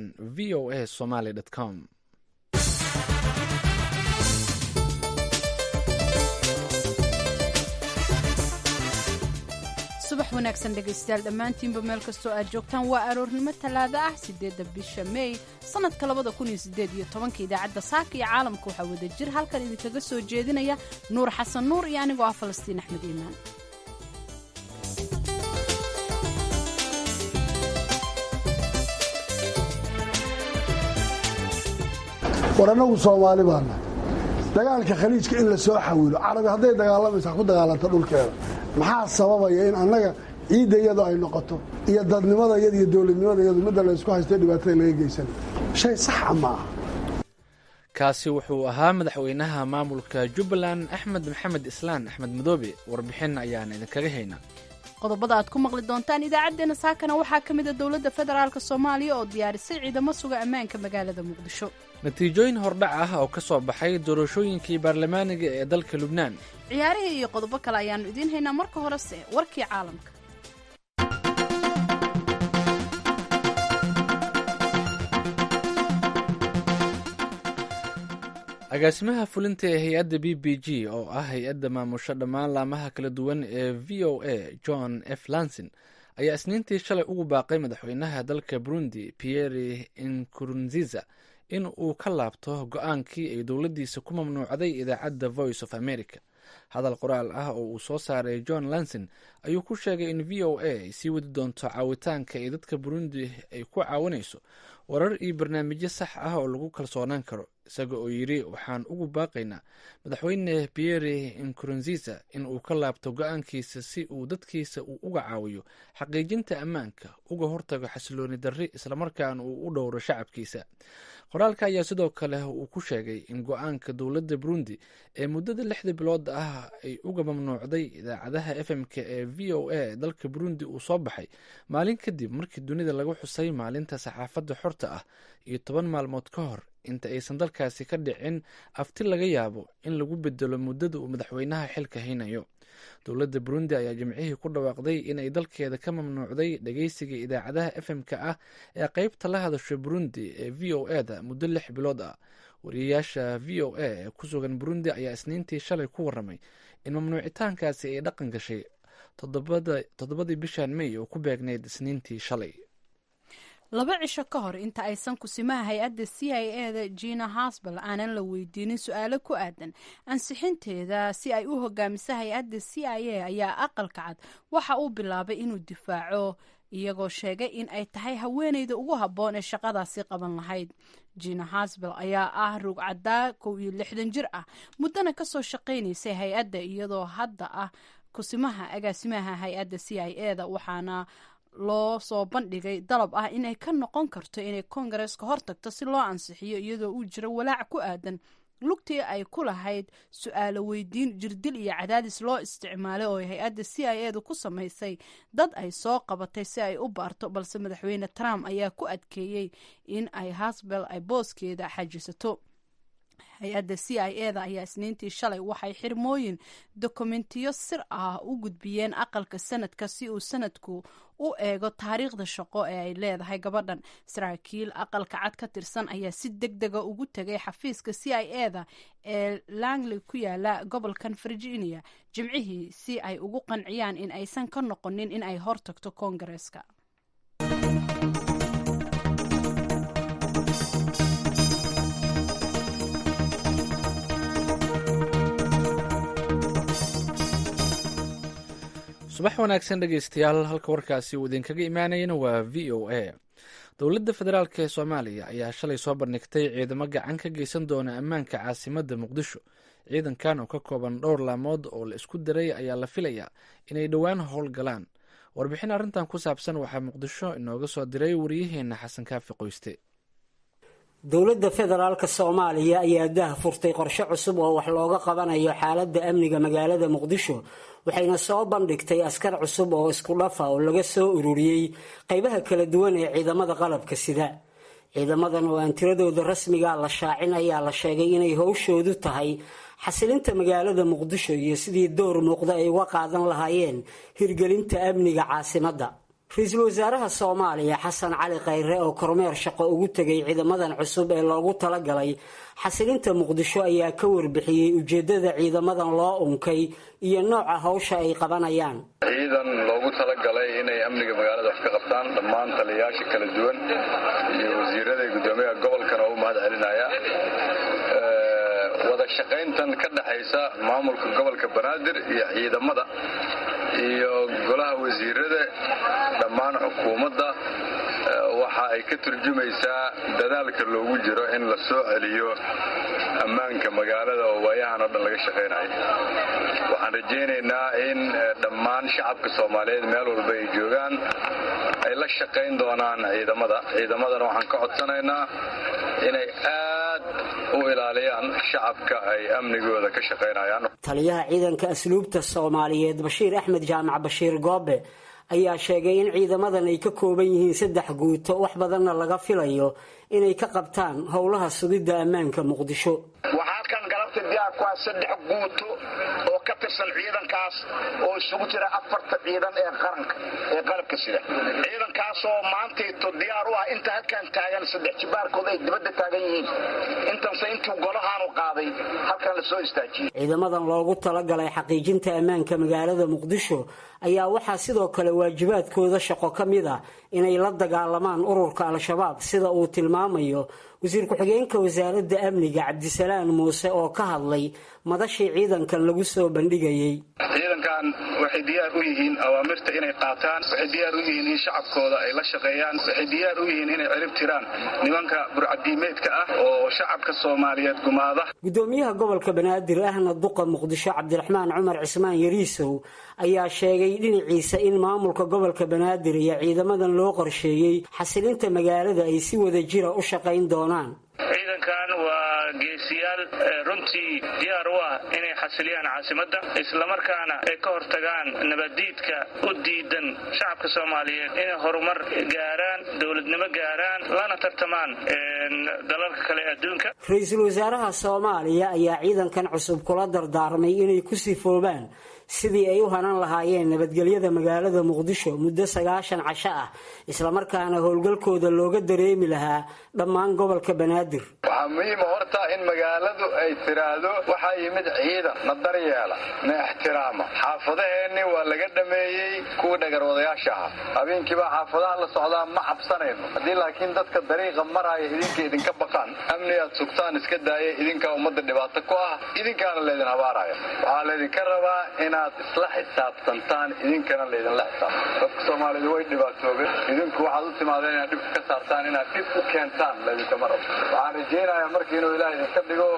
VOA Somali com. Subax wanaagsan dhegaystayaal dhammaantiinba meel kastoo aad joogtaan. Waa aroornimo Talaado ah, 8-da bisha Meey sanadka 2018-ka. Idaacadda saaka iyo caalamka waxaa wada jir halkan idinkaga soo jeedinaya Nuur Xasan Nuur iyo anigoo ah Falastiin Axmed Iimaan. War annagu Soomaali baana. Dagaalka Khaliijka in la soo xawilo, Carabi hadday dagaalamaysa ha ku dagaalanta dhulkeeda. Maxaa sababaya in annaga ciidda iyadu ay noqoto iyo dadnimada iyada iyo dowladnimada iyadu midda la ysku haystay, dhibaatada laga geysanay? Shay saxa ma aha. Kaasi wuxuu ahaa madaxweynaha maamulka Jubbaland, Axmed Maxamed Islaan, Axmed Madoobe. Warbixin ayaan idinkaga haynaa. Qodobada aad ku maqli doontaan idaacaddeenna saakana waxaa ka mid a dowladda federaalk Soomaaliya oo diyaarisay ciidamo suga ammaanka magaalada Muqdisho. Natiijooyin hordhac ah oo ka soo baxay doorashooyinkii baarlamaaniga ee dalka Lubnaan. Ciyaarihii iyo qodobo kale ayaannu idiin haynaa. Marka horese warkii caalamka. Agaasimaha fulinta ee hay-adda BBG, oo ah hay-adda maamusho dhammaan laamaha kala duwan ee VOA, John F Lanson, ayaa Isniintii shalay ugu baaqay madaxweynaha dalka Burundi, Pierre Nkurunziza, in uu ka laabto go-aankii ay dowladdiisa ku mamnuucday idaacadda Voice of America. Hadal qoraal ah oo uu soo saaray John Lanson ayuu ku sheegay in VOA ay sii wadi doonto caawitaanka ay dadka Burundi ay ku caawinayso warar iyo barnaamijyo sax ah oo lagu kalsoonaan karo, isaga oo yidhi: "Waxaan ugu baaqaynaa madaxweyne Pierre Nkurunziza in uu ka laabto go-aankiisa si uu dadkiisa uu uga caawiyo xaqiijinta ammaanka, uga hortago xasilooni darri, islamarkaana uu u dhowro shacabkiisa." Qoraalka ayaa sidoo kale uu ku sheegay in go-aanka dowladda Burundi ee muddada 6-da bilood ah ay uga mamnuucday idaacadaha FM-ka ee VOA dalka Burundi uu soo baxay maalin kadib markii dunida lagu xusay maalinta saxaafadda xorta ah iyo 10 maalmood ka hor inta aysan dalkaasi ka dhicin afti laga yaabo in lagu bedelo muddada uu madaxweynaha xilka haynayo. Dowladda Burundi ayaa Jimcihii ku dhawaaqday inay dalkeeda ka mamnuucday dhageysiga idaacadaha FM-ka ah ee qeybta la hadasho Burundi ee VOA-da muddo 6 bilood ah. Wariyayaasha VOA ee ku sugan Burundi ayaa Isniintii shalay ku waramay in mamnuucitaankaasi ay dhaqan gashay 7-dii bishan May oo ku beegnayd Isniintii shalay. 2 cisho ka hor inta aysan kusimaha hay-adda CIA-da Gina Hasbel aanan la weydiinin su-aalo ku aadan ansixinteeda si ay u hogaamiso hay-adda CIA ayaa Aqalka Cad waxa uu bilaabay inuu difaaco, iyagoo sheegay in ay tahay haweeneyda ugu habboon ee shaqadaasi qaban lahayd. Gina Hasbel ayaa ah ruugcadaa 61 jir ah, muddana kasoo shaqaynaysay hay-adda, iyadoo hadda ah kusimaha agaasimaha hay-adda CIA-da, waxaana loo soo bandhigay dalab ah inay ka noqon karto inay koongareeska hortagto si loo ansixiyo, iyadoo uu jiro walaac ku aadan lugtii ay ku lahayd su-aalo weydiin, jirdil iyo cadaadis loo isticmaalay oo hay-adda CIA-da ku samaysay dad ay soo qabatay si ay u baarto. Balse madaxweyne Trump ayaa ku adkeeyey in ay Hasbel ay booskeeda xajisato. Hay-adda CIA-da ayaa Isniintii shalay waxay xirmooyin dokumentiyo sir ah u gudbiyeen aqalka sanadka si uu sanadku u eego taariikhda shaqo ee ay leedahay gabadhan. Saraakiil Aqalka Cad ka tirsan ayaa si deg dega ugu tegay xafiiska CIA-da ee Langley ku yaala gobolkan Virginia Jimcihii si ay ugu qanciyaan in aysan ka noqonin in ay hortagto koongareeska. Subax wanaagsan dhegeystayaal. Halka warkaasi uu idinkaga imaanayana waa VOA. Dowladda federaalk ee Soomaaliya ayaa shalay soo bandhigtay ciidamo gacan ka geysan doona ammaanka caasimadda Muqdisho. Ciidankan oo ka kooban dhowr laamood oo la isku daray ayaa la filayaa inay dhowaan howlgalaan. Warbixin arrintan ku saabsan waxaa Muqdisho inooga soo diray wariyaheena Xasan Kaafi Qoyste. Dowladda federaalka Soomaaliya ayaa dah furtay qorshe cusub oo wax looga qabanayo xaaladda amniga magaalada Muqdisho, waxayna soo bandhigtay askar cusub oo isku dhafa oo laga soo ururiyey qaybaha kala duwan ee ciidamada qalabka sida. Ciidamadan oo aan tiradooda rasmiga la shaacin ayaa la sheegay inay howshoodu tahay xasilinta magaalada Muqdisho iyo sidii door muuqda ay uga qaadan lahaayeen hirgelinta amniga caasimadda. Ra-iisul wasaaraha Soomaaliya Xasan Cali Khayre oo kormeer shaqo ugu tegay ciidamadan cusub ee loogu talagalay xasilinta Muqdisho ayaa ka warbixiyey ujeedada ciidamadan loo unkay iyo nooca hawsha ay qabanayaan. Ciidan loogu talagalay inay amniga magaalada wax ka qabtaan dhammaan taliyayaasha kala duwan iyo wasiirada iyo guddoomiyaha gobolkana oo u mahad celinaya wada shaqayntan ka dhexaysa maamulka gobolka Banaadir iyo ciidamada iyo golaha wasiirada dhammaan xukuumadda. Waxa ay ka turjumaysaa dadaalka loogu jiro in la soo celiyo ammaanka magaalada oo waayahan oo dhan laga shaqaynayo. Waxaan rajaynaynaa in dhammaan shacabka Soomaaliyeed meel walba ay joogaan ay la shaqayn doonaan ciidamada. Ciidamadana waxaan ka codsanaynaa inay aad u ilaaliyaan shacabka ay amnigooda ka shaqaynayaan. Taliyaha ciidanka asluubta Soomaaliyeed Bashiir Axmed Jaamac Bashiir Goobe ayaa sheegay in ciidamadan ay ka kooban yihiin 3 guuto, wax badanna laga filayo inay ka qabtaan howlaha sugidda ammaanka Muqdisho. Waxaa halkan galabta diyaar ku ah 3 guuto oo ka tirsan ciidankaas oo isugu jira 4 ciidan ee qaranka ee qalabka sida. Ciidankaasoo maantayto diyaar u ah inta halkan taagan 3 jibaarkood ay dibadda taagan yihiin, intanse intuu golahaanu qaaday halkan la soo istaajiyey. Ciidamadan loogu talagalay xaqiijinta ammaanka magaalada Muqdisho ayaa waxaa sidoo kale waajibaadkooda shaqo ka mid ah inay la dagaalamaan ururka Al-Shabaab, sida uu tilmaamayo wasiir ku-xigeenka wasaaradda amniga Cabdisalaan Muuse oo ka hadlay madashii ciidankan lagu soo bandhigayay. Ciidankan waxay diyaar u yihiin awaamirta inay qaataan, waxay diyaar u yihiin in shacabkooda ay la shaqeeyaan, waxay diyaar u yihiin inay cirib tiraan nimanka burcadiimeedka ah oo shacabka Soomaaliyeed gumaada. Gudoomiyaha gobolka Banaadir ahna duqa Muqdisho Cabdiraxmaan Cumar Cismaan Yariisow ayaa sheegay dhinaciisa in maamulka gobolka Banaadir iyo ciidamadan loo qorsheeyey xasilinta magaalada ay si wada jira u shaqayn doonaan. Ciidankan waa geesiyaal runtii diyaar u ah inay xasiliyaan caasimadda, islamarkaana ay ka hortagaan nabaddiidka u diidan shacabka Soomaaliyeed inay horumar gaaraan, dowladnimo gaaraan, lana tartamaan dalalka kale ee adduunka. Ra-iisul wasaaraha Soomaaliya ayaa ciidankan cusub kula dardaarmay inay ku sifoobaan sidii ay u hanan lahaayeen nabadgelyada magaalada Muqdisho muddo 90 casho ah, islamarkaana howlgalkooda looga dareemi lahaa dhammaan gobolka Banaadir. Waxaa muhiima horta in magaaladu ay tiraahdo waxaa yimid ciidan na daryeela, na ixtiraama. Xaafadaheenni waa laga dhameeyey kuwa dhagarwadayaasha ahaa. Habeenkiibaa xaafadaha la socdaa, ma cabsanayno. Haddii laakiin dadka dariiqa maraya idinka idinka baqaan, amni aad sugtaan iska daaya, idinkaa ummadda dhibaato ku ah, idinkaana laydin habaaraya. Waxaa laydinka rabaa inaad isla xisaabtantaan, idinkana laydinla xisaabtan. Dadka Soomaalidu way dhibaatoobeen, idinku waxaad u timaadeen inaad dhibka ka saartaan, inaad dhib u keentaan laydinkama rabo. Waxaan rajaynayaa marka inuu Ilaah idinka dhigo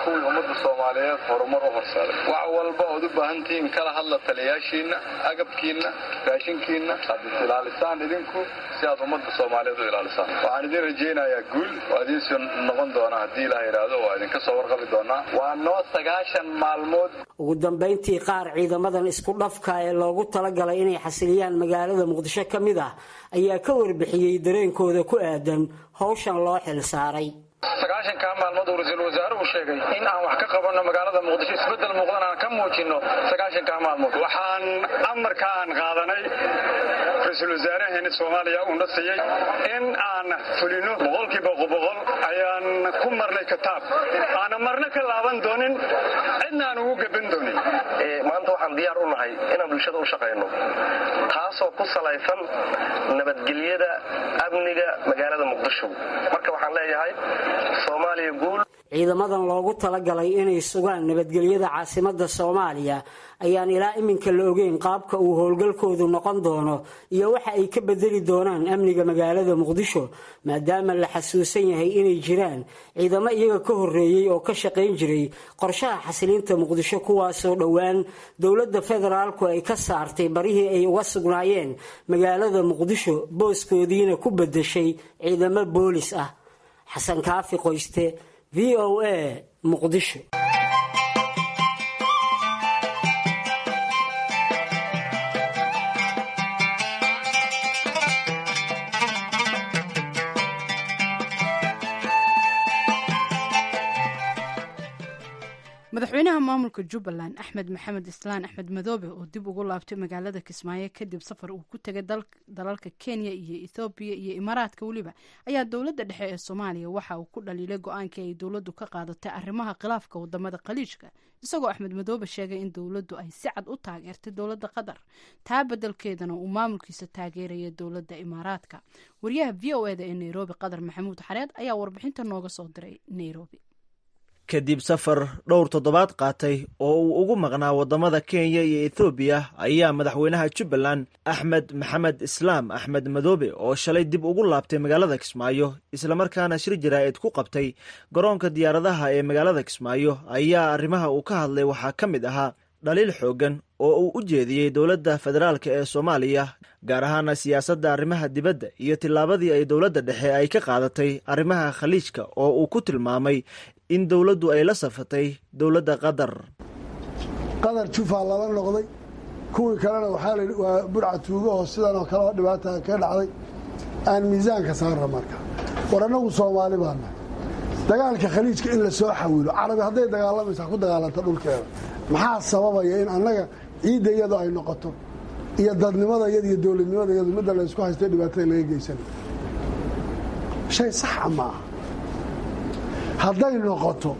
kuwii ummadda Soomaaliyeed horumar u horseeday. Wax walba ood u baahan tihiin kala hadla taliyayaashiinna, agabkiinna, raashinkiinna aad is ilaalisaan idinku si aad ummadda Soomaaliyeed u ilaalisaan. Waxaan idin rajaynayaa guul, waa idiin soo noqon doonaa haddii Ilaah yidhaahdo, waa idinka soo warqabi doonaa. Waa noo 90 maalmood. Ugu dambeyntii qaar ciidamadan isku dhafka ee loogu talagalay inay xasiliyaan magaalada Muqdisho ka mid ah ayaa ka warbixiyey dareenkooda ku aadan hawshan loo xil saaray. 90 maalmood uu ra-iisul wasaaruhu sheegay in aan wax ka qabanno magaalada Muqdisho, isbeddel muuqdan aan ka muujinno 90 maalmood. Waxaan amarka aan qaadanay ra-iisul wasaaraheena Soomaaliya uuna siiyey in aan fulino 100% ayaan ku marnay kitaab aana marna ka laaban doonin, cidna aan ugu gaban doonin. Maanta waxaan diyaar u nahay inaan bulshada u shaqayno, taasoo ku salaysan nabadgelyada amniga magaalada Muqdisho. Marka waxaan leeyahay Soomaaliya guul. Ciidamadan loogu talagalay inay sugaan nabadgelyada caasimadda Soomaaliya ayaan ilaa iminka la ogeyn qaabka uu howlgalkoodu noqon doono iyo waxa ay ka bedeli doonaan amniga magaalada Muqdisho, maadaama la xasuusan yahay inay jiraan ciidamo iyaga ka horreeyey oo ka shaqayn jiray qorshaha xasilinta Muqdisho, kuwaasoo dhowaan dowladda federaalku ay ka saartay barihii ay uga sugnaayeen magaalada Muqdisho, booskoodiina ku bedeshay ciidamo boolis ah. Xasan Kaafi Qoyste, VOA, Muqdisho. Madaxweynaha maamulka Jubbaland Axmed Maxamed Islaan Axmed Madoobe oo dib ugu laabtay magaalada Kismaayo kadib safar uu ku tegay dalalka Kenya iyo Ethoobiya iyo Imaaraadka weliba ayaa dowladda dhexe ee Soomaaliya waxa uu ku dhaliilay go-aankii ay dowladdu ka qaadatay arrimaha khilaafka wadamada Khaliijka, isagoo Axmed Madoobe sheegay in dowladdu ay si cad u taageertay dowladda Qatar, taa beddelkeedana uu maamulkiisa taageeraya dowladda Imaaraadka. Wariyaha VOA-da ee Nairobi, Qadar Maxamuud Xareed, ayaa warbixinta nooga soo diray Nairobi. Kadib safar dhowr toddobaad qaatay oo uu ugu maqnaa waddamada Kenya iyo Ethoobiya ayaa madaxweynaha Jubbaland Axmed Maxamed Islaam Axmed Madoobe oo shalay dib ugu laabtay magaalada Kismaayo, islamarkaana shir jaraa'id ku qabtay garoonka diyaaradaha ee magaalada Kismaayo, ayaa arrimaha uu ka hadlay waxaa ka mid ahaa dhaliil xooggan oo uu u jeediyey dowladda federaalka ee Soomaaliya, gaar ahaana siyaasadda arrimaha dibadda iyo tillaabadii ay dowladda dhexe ay ka qaadatay arrimaha Khaliijka oo uu ku tilmaamay in dowladdu ay la safatay dowladda Qatar. Qatar jufaa lala noqday, kuwii kalena waxaa la waa budhca tuugo oo sidan oo kaleo dhibaata ka dhacday. Aan miisaanka saarra marka. War annagu Soomaali baa nahay. Dagaalka Khaliijka in la soo xawilo, Carabi hadday dagaalamaysa ha ku dagaalanta dhulkeeda. Maxaa sababaya in annaga ciidda iyadu ay noqoto iyo dadnimada iyada iyo dowladnimada iyadu midda la isku haystay, dhibaatada laga geysanayo? Shay saxa ma aha. Hadday noqoto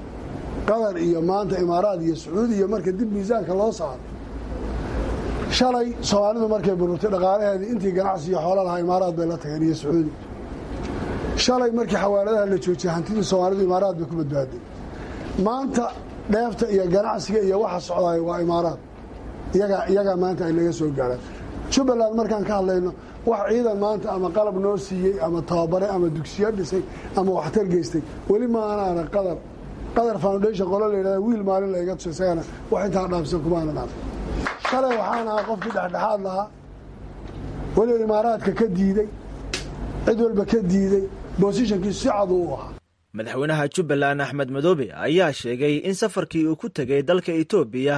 Qatar iyo maanta Imaaraad iyo Sacuudi iyo marka dib miisaanka loo saaro, shalay Soomaalidu markay burburtay dhaqaalaheedii intii ganacsi iyo xoola lahaa Imaaraad bay la tageen iyo Sacuudi. Shalay markii xawaaladaha la joojiyey hantidii Soomaalidu Imaaraad bay ku badbaaday. Maanta dheefta iyo ganacsiga iyo waxa socdaaya waa Imaaraad. Iyagaa maanta ay naga soo gaaraan. Jubbaland markaan ka hadlayno, wax ciidan maanta ama qalab noo siiyey ama tababare ama dugsiyo dhisay ama waxtar geystay weli ma aanan Qatar. Qatar Foundation qolo la yidhahda wiil maalin la iga tusay, isagana wax intaa dhaafsan kumaanan ark. Shalay waxaan ahaa qofkii dhexdhexaad lahaa, weliba Imaaraadka ka diiday, cid walba ka diiday, position-kiisu si cad uu ahaa. Madaxweynaha Jubbaland Axmed Madoobe ayaa sheegay in safarkii uu ku tegay dalka Etoobiya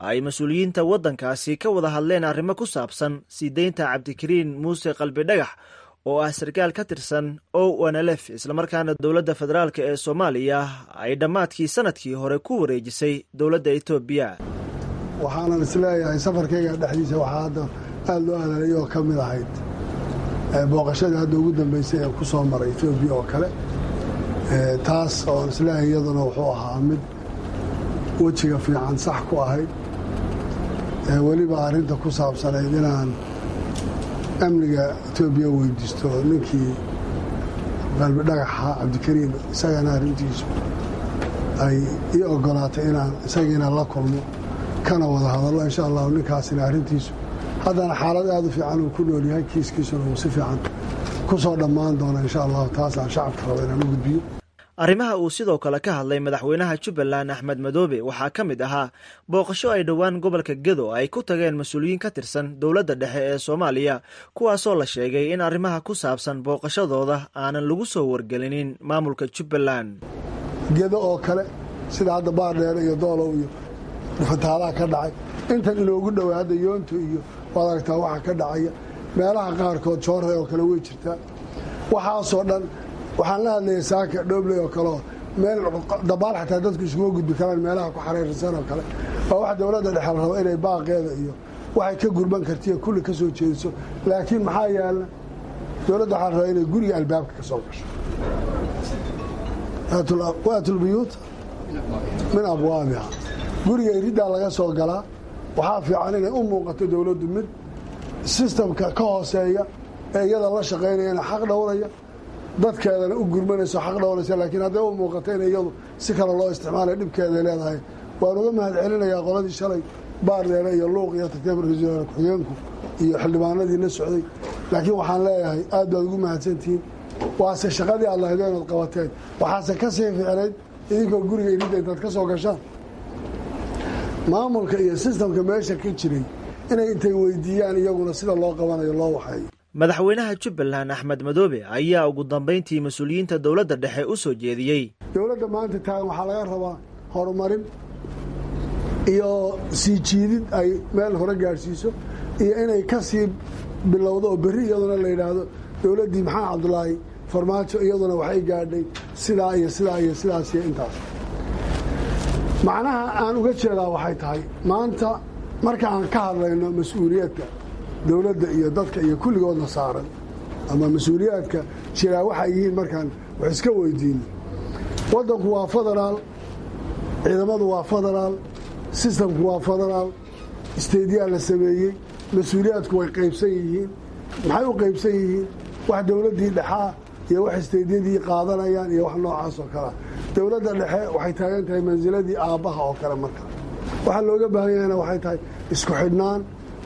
ay mas-uuliyiinta waddankaasi ka wada hadleen arrimo ku saabsan sii deynta Cabdikariin Muuse Qalbi Dhagax oo ah sarkaal ka tirsan ONLF, islamarkaana dowladda federaalk ee Soomaaliya ay dhammaadkii sanadkii hore ku wareejisay dowladda Etoobiya. Waxaanan isleeyahay safarkayga dhexdiisa waxaa hadda aada loo hadalay oo ka mid ahayd booqashadii hadda ugu dambeysay ee ku soo maray Etoobiya oo kale, taas oon isleeyahay iyaduna wuxuu ahaa mid wejiga fiican sax ku ahayd, weliba arrinta ku saabsanayd inaan amniga Etoobiya weydiisto ninkii Qalbi Dhagaxa Cabdikariim, isagana arrintiisu ay ii ogolaatay inaan isagiina la kulmo kana wada hadallo insha Allahu. Ninkaasina arrintiisu haddana xaalad aada u fiican uu ku nool yahay, kiiskiisuna uu si fiican ku soo dhammaan doona insha Allahu. Taasaan shacabka raba inaan u gudbiyo. Arrimaha uu sidoo kale ka hadlay madaxweynaha Jubbaland Axmed Madoobe waxaa ka mid ahaa booqasho ay dhowaan gobolka Gedo ay ku tageen mas-uuliyiin ka tirsan dowladda dhexe ee Soomaaliya, kuwaasoo la sheegay in arrimaha ku saabsan booqashadooda aanan lagu soo wargelinin maamulka Jubbaland. Gedo oo kale, sida hadda Baardheere iyo Doolow iyo fatahaadaha ka dhacay, intan inoogu dhowaa hadda Yoonto iyo waad aragtaa waxa ka dhacaya meelaha qaarkood, Joore oo kale way jirtaa. Waxaasoo dhan waxaan la hadlayay saaka Dhoobley oo kaleo meel dabaal xataa dadku iskuma gudbi karaan, meelaha ku xariirsan oo kale waa wax dowladda dhexe la rabo inay baaqeeda iyo waxay ka gurban kartiyo kulli ka soo jeediso. Laakiin maxaa yaala? Dowladda waxaa la rabaa inay guriga albaabka ka soo gasho. وأتوا البيوت من أبوابها, guriga iriddaa laga soo galaa. Waxaa fiican inay u muuqato dowladdu mid system-ka ka hooseeya ee iyada la shaqaynayana xaq dhowraya, dadkeedana u gurmanayso, xaq dhowraysa. Laakiin hadday u muuqato in iyadu si kale loo isticmaalay, dhibkeeday leedahay. Waan uga mahad celinayaa qoladii shalay Baardheere iyo Luuq iyo tagtay, ra-iisul ku-xigeenku iyo xildhibaanadii la socday. Laakiin waxaan leeyahay aad baad ugu mahadsantihiin, waase shaqadii aad lahaydeen ood qabateen. Waxaase ka sii ficnayd idinkoo guriga iridda intaad ka soo gashaan maamulka iyo system-ka meesha ka jiray inay intay weydiiyaan iyaguna sida loo qabanayo loo waxeeyo. Madaxweynaha Jubbaland Axmed Madoobe ayaa ugu dambayntii mas-uuliyiinta dowladda dhexe u soo jeediyey: Dowladda maanta taagan waxaa laga rabaa horumarin iyo sii jiidid ay meel hore gaadhsiiso iyo inay ka sii bilowdo oo berri iyaduna la yidhaahdo dowladdii Maxamed Cabdulaahi Farmaajo iyaduna waxay gaadhay sidaa iyo sidaa iyo sidaas iyo intaas. Macnaha aan uga jeedaa waxay tahay, maanta marka aan ka hadlayno mas-uuliyaadka dowladda iyo dadka iyo kulligoodna saaran ama mas-uuliyaadka jiraa waxay yihiin, markaan wax iska weydiino, waddanku waa federaal, ciidamadu waa federaal, sistamku waa federaal, isteedyaa la sameeyey, mas-uuliyaadku way qaybsan yihiin. Maxay u qaybsan yihiin? Wax dowladdii dhexaa iyo wax isteedyadii qaadanayaan iyo wax noocaas oo kalea. Dowladda dhexe waxay taagan tahay mansiladii aabbaha oo kale. Marka waxaa looga baahan yahayna waxay tahay isku xidhnaan,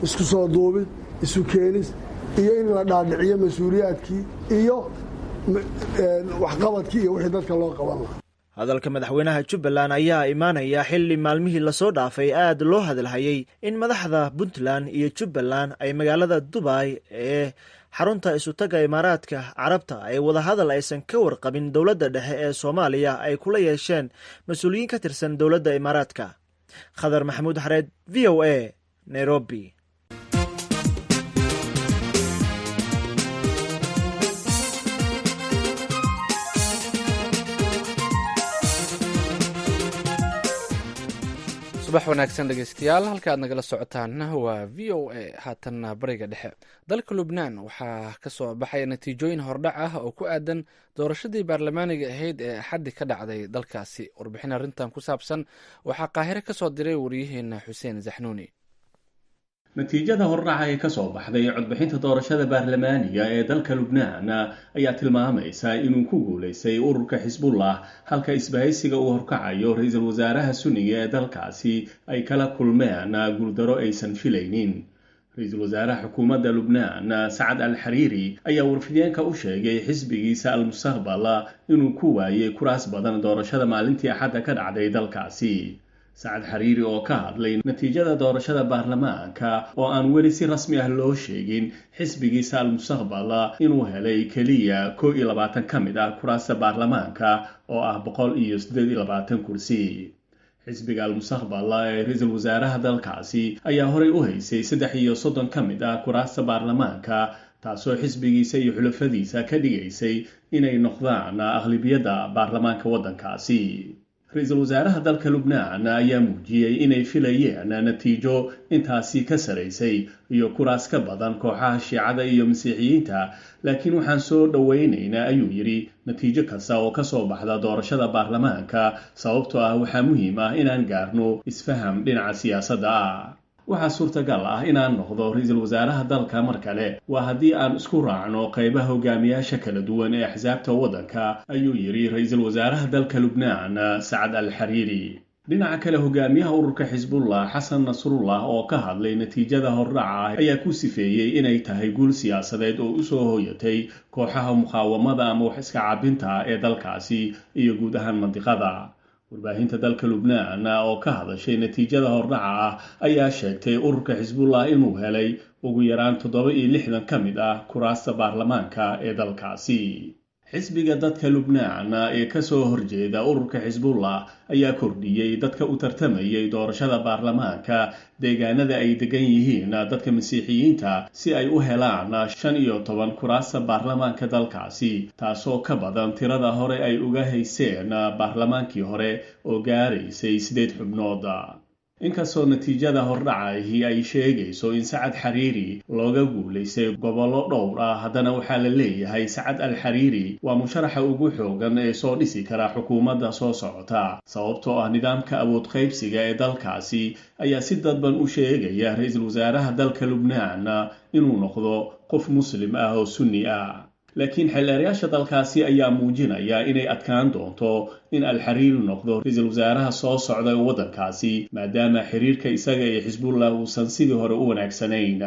isku soo duubid, isu keenis iyo in la dhaadhiciyo mas-uuliyaadkii iyo waxqabadkii iyo wixii dadka loo qaban lahaa. Hadalka madaxweynaha Jubbaland ayaa imaanaya xilli maalmihii lasoo dhaafay aad loo hadalhayay in madaxda Puntland iyo Jubbaland ay magaalada Dubay ee xarunta isutagga Imaaraadka Carabta ay wadahadal aysan ka warqabin dowladda dhexe ee Soomaaliya ay kula yeesheen mas-uuliyiin ka tirsan dowladda Imaaraadka. Khadar Maxamuud Xareed, VOA, Nairobi. Subax wanaagsan dhegeystayaal, halka aad nagala socotaan waa VOA. Haatanna bariga dhexe, dalka Lubnaan waxaa ka soo baxaya natiijooyin hordhac ah oo ku aadan doorashadii baarlamaaniga ahayd ee Axaddi ka dhacday dalkaasi. Warbixin arrintan ku saabsan waxaa Qaahire ka soo diray wariyaheena Xuseen Zaxnuuni. Natiijada hordhaca ee kasoo baxday codbixinta doorashada baarlamaaniga ee dalka Lubnaan ayaa tilmaamaysa inuu ku guulaystay ururka Xisbullah, halka isbahaysiga uu horkacayo ra-iisul wasaaraha Sunniga ee dalkaasi ay kala kulmeen guuldaro aysan filaynin. Ra-iisul wasaaraha xukuumadda Lubnaan Sacad al Xariiri ayaa warfideenka u sheegay xisbigiisa Al-Mustaqbal inuu ku waayay kuraas badan doorashada maalintii Axadda ka dhacday dalkaasi. Sacad Xariiri oo ka hadlay natiijada doorashada baarlamaanka oo aan weli si rasmi ah loo sheegin xisbigiisa Al-Mustaqbal inuu helay keliya 21 ka mid ah kuraasta baarlamaanka oo ah 128 kursi. Xisbiga Al-Mustaqbal ee ra-iisul wasaaraha dalkaasi ayaa horey u haysay 33 ka mid ah kuraasta baarlamaanka, taasoo xisbigiisa iyo xulafadiisa ka dhigaysay inay noqdaan aqlibiyadda baarlamaanka waddankaasi. Ra-iisul wasaaraha dalka Lubnaan ayaa muujiyey inay filayeen natiijo intaasi ka saraysay iyo kuraas ka badan kooxaha Shiicada iyo Masiixiyiinta, laakiin waxaan soo dhowaynaynaa, ayuu yidhi, natiijo kasta oo kasoo baxda doorashada baarlamaanka, sababtoo ah waxaa muhiim ah inaan gaarno isfaham dhinaca siyaasadda ah. Waxaa suurtagal ah inaan noqdo ra-iisul wasaaraha dalka mar kale, waa haddii aan isku raacno qaybaha hogaamiyaasha kala duwan ee axsaabta waddanka, ayuu yidhi ra-iisul wasaaraha dalka Lubnaan Sacad al Xariiri. Dhinaca kale, hogaamiyaha ururka Xisbullah Xasan Nasrullah oo ka hadlay natiijada hordhaca ayaa ku sifeeyey inay tahay guul siyaasadeed oo usoo hooyatay kooxaha muqaawamada ama wax iska cabinta ee dalkaasi iyo guud ahaan mandiqada. Warbaahinta dalka Lubnaan oo ka hadashay natiijada hordhaca ah ayaa sheegtay ururka Xisbullah inuu helay ugu yaraan 67 ka mid ah kuraasta baarlamaanka ee dalkaasi. Xisbiga Dadka Lubnaan ee kasoo horjeeda ururka Xisbullah ayaa kordhiyey dadka u tartamayay doorashada baarlamaanka deegaanada ay degan yihiin dadka Masiixiyiinta si ay u helaan 15 kuraasta baarlamaanka dalkaasi, taasoo ka badan tirada hore ay uga hayseen baarlamaankii hore oo gaaraysay 8 xubnood. Inkastoo natiijada hordhacahi ay sheegayso in Sacad Xariiri looga guulaystay gobollo dhowr ah, haddana waxaa la leeyahay Sacad al Xariiri waa musharaxa ugu xoogan ee soo dhisi kara xukuumadda soo socota, sababtoo ah nidaamka awood qaybsiga ee dalkaasi ayaa si dadban u sheegaya ra-iisul wasaaraha dalka Lubnaan inuu noqdo qof Muslim ah oo Sunni ah. Laakiin xeelleerayaasha dalkaasi ayaa muujinaya inay adkaan doonto in Alxariiri noqdo ra-iisul wasaaraha soo socda ee waddankaasi, maadaama xiriirka isaga iyo Xisbullah uusan sidii hore u wanaagsanayn.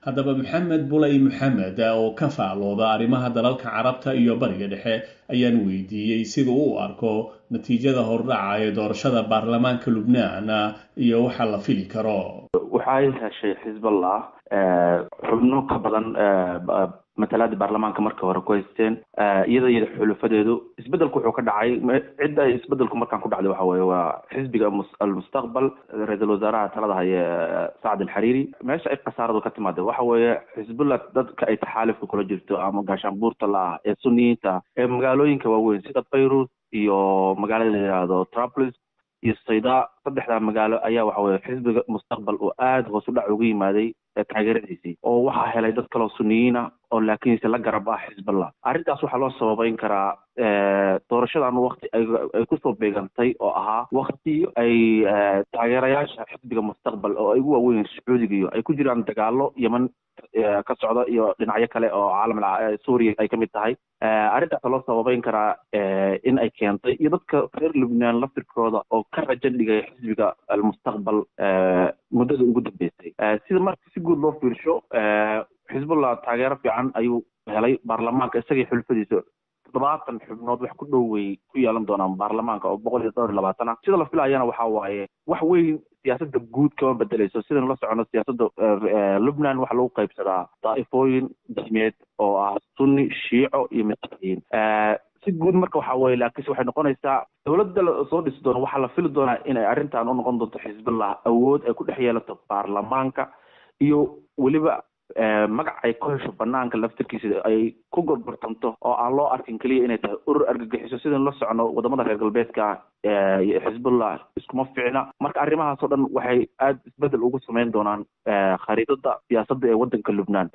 Haddaba, Maxamed Bulay Maxamed oo ka faalooda arrimaha dalalka Carabta iyo Bariga Dhexe ayaan weydiiyey siduu u arko natiijada hordhaca ee doorashada baarlamaanka Lubnaan iyo waxa la fili karo. Waxay heshay Xisballah xubno ka badan matalaada baarlamaanka markii hore ku haysteen, iyada iyo xulufadeedu. Isbedelku wuxuu ka dhacay cidda ay isbedelku markaan ku dhacday waxa weeye waa xisbiga Almustaqbal, ra-iisul wasaaraha talada haya Sacad Alxariiri. Meesha ay khasaaradu ka timaada waxa weeye Xisbullah dadka ay taxaalifka kula jirto ama gaashaanbuurta la ah ee Suniyiinta ee magaalooyinka waaweyn sida Beirut iyo magaalada la yidhaahdo Tripoli. iyo Saydaa. Saddexdaa magaalo ayaa waxa weye xisbiga Mustaqbal oo aada hoos u dhac uga yimaaday taageeradiisii, oo waxaa helay dad kaloo Suniyiina oo laakiinse la garab ah Xisballah. Arrintaas waxaa loo sababeyn karaa doorashadan wakti ay kusoo beegantay oo ahaa wakti ay taageerayaasha xisbiga Mustaqbal oo ay ugu waaweyn Sacuudiga iyo ay ku jiraan dagaalo Yeman ka socda iyo dhinacyo kale oo caalam Suuriya ay ka mid tahay. Arrintaas loo sababeyn karaa in ay keentay, iyo dadka reer Lubnaan laftirkooda oo ka rajo dhigay xisbiga Almustaqbal muddada ugu dambeysay. Sida marka si guud loo fiirsho, Xisbullah taageero fiican ayuu helay baarlamaanka, isagii xulfadiisa 70 xubnood wax ku dhow way ku yeelan doonaan baarlamaanka oo 124 ah. Sida la filayana waxa waaye wax weyn siyaasadda guud kama bedeleyso. Sidanu la socono, siyaasadda Lubnan waxaa lagu qaybsadaa daa'ifooyin diimeed oo ah Sunni, Shiico iyo Masiixiyiin si guud. Marka waxa weye, laakiinse waxay noqonaysaa dowladda soo dhisi doono, waxaa la fili doonaa inay arrintan u noqon doonto Xisbillah awood ay ku dhex yeelato baarlamaanka iyo weliba magac ay ku hesho banaanka laftirkiisa ay ku gorgortanto, oo aan loo arkin keliya inay tahay urur argagixiso. Sidanu la socono, wadamada reer galbeedka iyo Xisbullah iskuma fiicna. Marka arrimahaas oo dhan waxay aada isbedel ugu sameyn doonaan khariidada siyaasadda ee waddanka Lubnaan,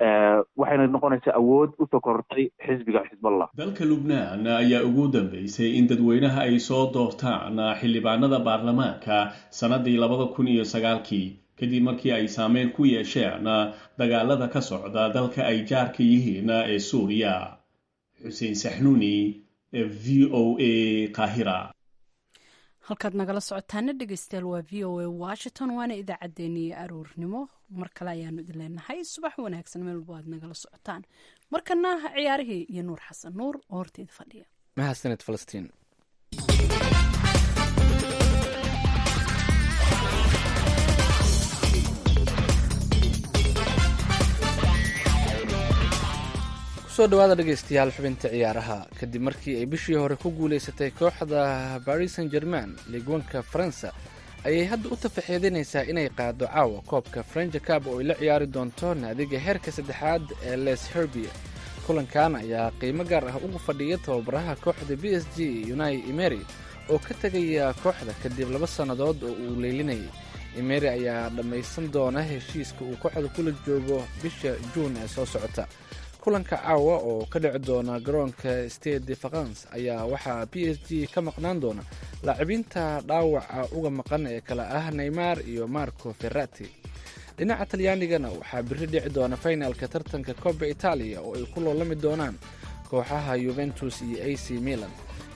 waxayna noqonaysaa awood usoo korortay xisbiga Xisballah. Dalka Lubnaan ayaa ugu dambeysay in dadweynaha ay soo doortaan xildhibaanada baarlamaanka sanadii 2009-kii, kadib markii ay saameyn ku yeesheen dagaalada ka socda dalka ay jaarka yihiin ee Suuriya. Xuseen Saxnuuni, VOA, Qaahira. Halkaad nagala socotaana, dhegeystayaal, waa VOA Washington, waana idaacaddeenii aroornimo. Mar kale ayaanu idin leenahay subax wanaagsan meel walbo aad nagala socotaan. Markana ciyaarihii iyo Nuur Xasan Nuur oo horteeda fadhiya. Mahadsaned, Falastiin. Kusoo dhawaada, dhegeystayaal, xubinta ciyaaraha. Kadib markii ay bishii hore ku guuleysatay kooxda Paris Saint Germain Ligue 1-ka Faransa, ayay hadda u tafaxeedinaysaa inay qaado caawa koobka French Cup oo ay la ciyaari doonto naadiga heerka saddexaad ee Les Herbiers. Kulankan ayaa qiimo gaar ah ugu fadhiya tababaraha kooxda PSG, Unai Emery, oo ka tegaya kooxda kadib 2 sannadood oo uu leylinayay. Emery ayaa dhammaysan doona heshiiska uu kooxda kula joogo bisha Juun ee soo socota. Kulanka caawa oo ka dhici doona garoonka Stade de France ayaa waxaa PSG ka maqnaan doona laacibiinta dhaawaca uga maqan ee kale ah Neymar iyo Marco Verratti. Dhinaca Talyaanigana waxaa biri dhici doona finalka tartanka Coppa Italia oo ay ku loolami doonaan kooxaha Juventus iyo AC Milan.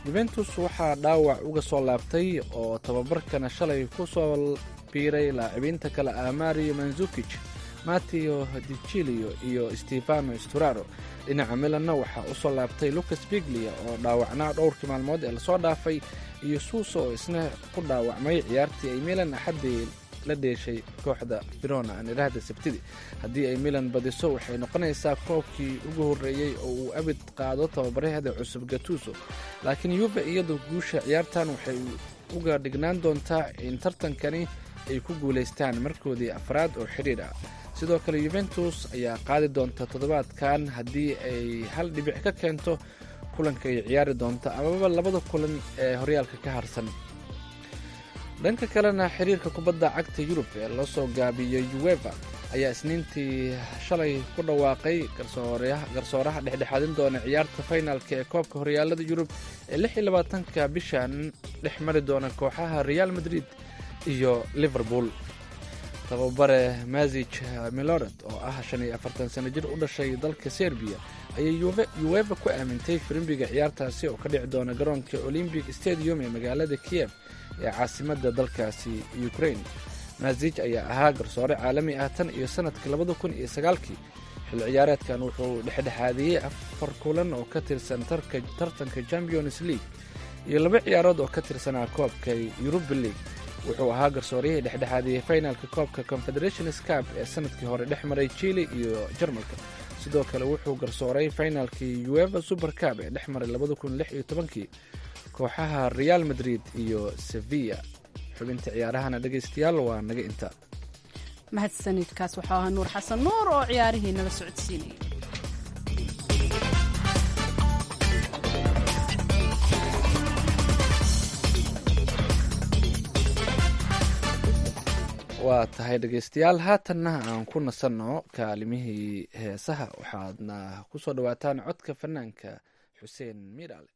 Juventus waxaa dhaawac uga soo laabtay oo tababarkana shalay ku soo biiray laacibiinta kale ah Mario Mandzukic, Matteo De Sciglio iyo Stefano Sturaro. Dhinaca Milanna waxaa u soo laabtay Lucas Biglia oo dhaawacnaa dhowrkii maalmood ee lasoo dhaafay, iyo Suso oo isna ku dhaawacmay ciyaartii ay Milan Axaddii la dheeshay kooxda Verona, aan idhaahda Sabtidii. Haddii ay Milan badiso, waxay noqonaysaa koobkii ugu horreeyey oo uu abid qaado tababaraheeda cusub Gattuso. Laakiin Juve iyadu guusha ciyaartan waxay uga dhignaan doontaa in tartankani ay ku guulaystaan markoodii afraad oo xidhiir ah. Sidoo kale Juventus ayaa qaadi doonta toddobaadkan haddii ay hal dhibic ka keento kulanka ay ciyaari doonto amaba labada kulan ee horyaalka ka harsan. Dhanka kalena, xiriirka kubadda cagta Yurub ee loo soo gaabiyey UEFA ayaa Isniintii shalay ku dhawaaqay garsooraha dhexdhexaadin doona ciyaarta finalka ee koobka horyaalada Yurub ee 26-ka bishan dhex mari doona kooxaha Real Madrid iyo Liverpool. Tababare Mazij Milorad oo ah 45 sano jir u dhashay dalka Serbiya ayay UEFA ku aamintay firimbiga ciyaartaasi oo ka dhici doona garoonka Olympic Stadium ee magaalada Kiev ee caasimadda dalkaasi Ukraine. Mazij ayaa ahaa garsoore caalami ah tan iyo sanadkii 2009-kii. Xil ciyaareedkan wuxuu dhexdhexaadiyey afar kulan oo ka tirsan tartanka Champions League iyo laba ciyaarood oo ka tirsanaa koobka Europa League. Wuxuu ahaa garsooryihii dhexdhexaadiyey finalka koobka Confederations Cup ee sanadkii hore dhex maray Chile iyo Jarmalka. Sidoo kale wuxuu garsooray finalkii UEFA Super Cup ee dhex maray 2016-kii kooxaha Real Madrid iyo Sevilla. Xubinta ciyaarahana, dhegaystayaal, waa naga inta. Mahadsanidkaas waxaa ahaa Nuur Xasan Nuur oo ciyaarihii nala socodsiinayay. Waa tahay dhegeystayaal, haatanna aan ku nasanno kaalimihii heesaha. Waxaadna kusoo dhawaataan codka fanaanka Xuseen Miiraale.